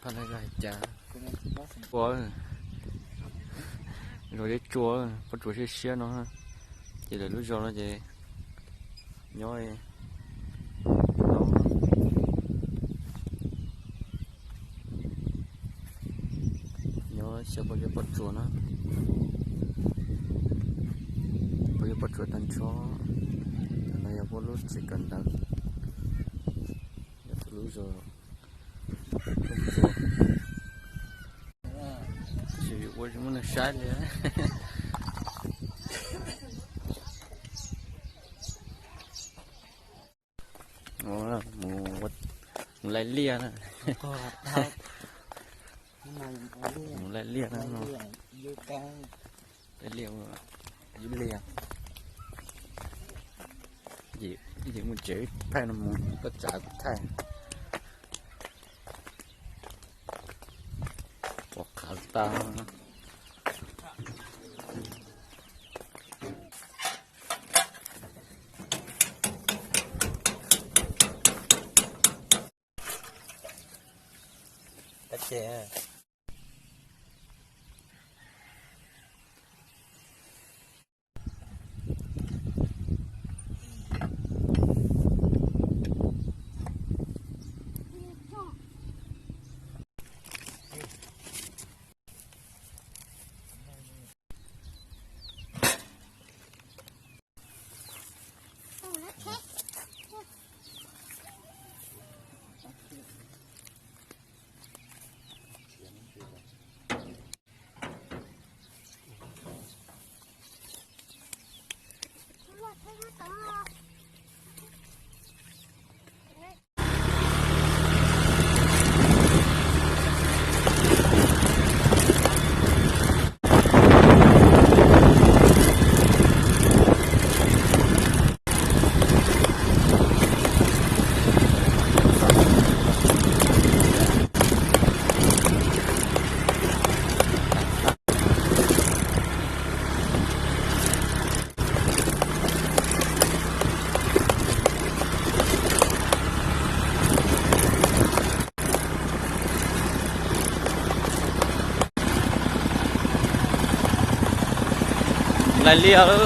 Phaj no yog hais cas? Ua, zos Deb Tsua, pob tsuas siab siab no. Ces lawv lub zos no ces nyob, nyob xyaw pob zeb pob tsuas na. Pob zeb pob tsuas tag nrho. No yog puab lub tsev kawm ntawv, yog tus lub zos. Tsis ua tsis muaj neeg saib li. Mus, mus laij liaj na. Mus laij liaj na no. Laij liaj, yub liaj. Ces mus tsev thaij no mus koj tsav kuv thaij. Pom qhav tas. Laij liaj no.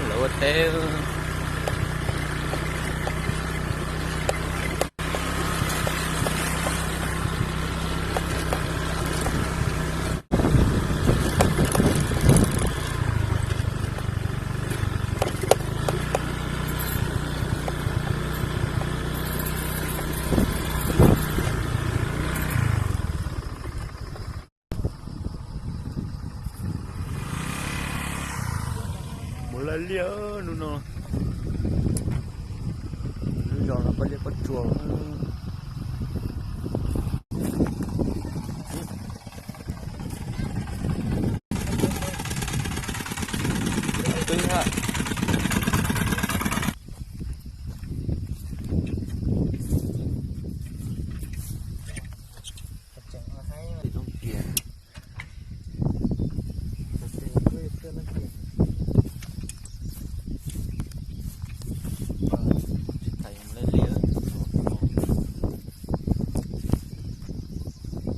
Lawv ua teb. Mus laij liaj hnub no. Lub zos no pob zeb pob tsuas.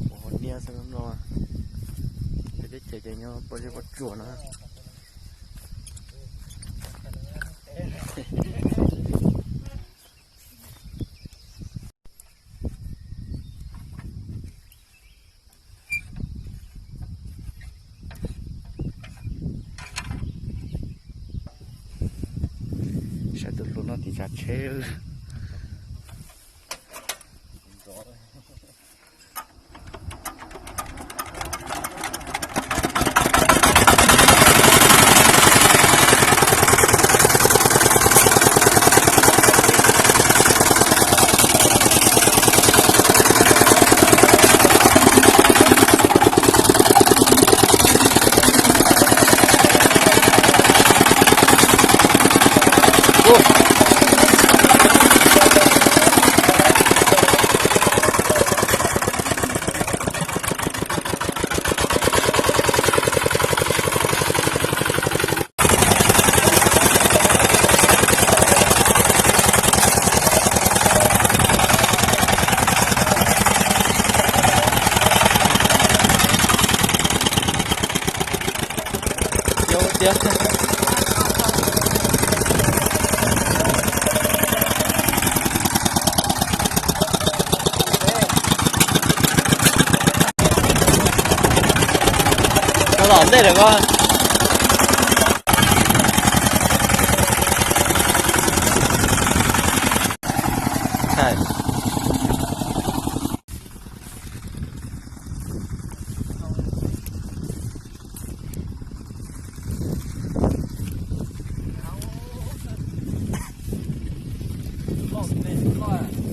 Ua hauv niaj xwb no, peb teb chaws ces nyob pob zeb pob tsuas no. Saib tus hluas no tim tsav tsheb. Tiag. Los tom ntej lawm ko.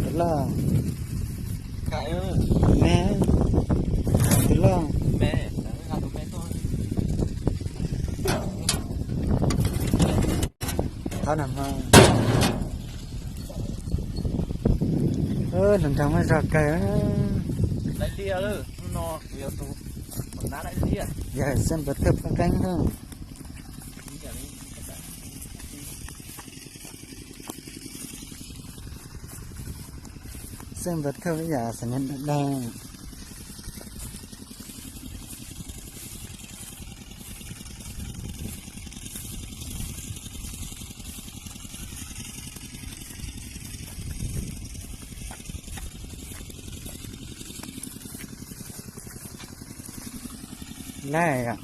Tus loj, tus me, tus loj. Thov nag hmo. Hluas nraug muaj zog kawg. Yog xeeb npawg thawj pab qeeb lawm. Xeeb npawg thawj ib yam xws li dag. Laj yom.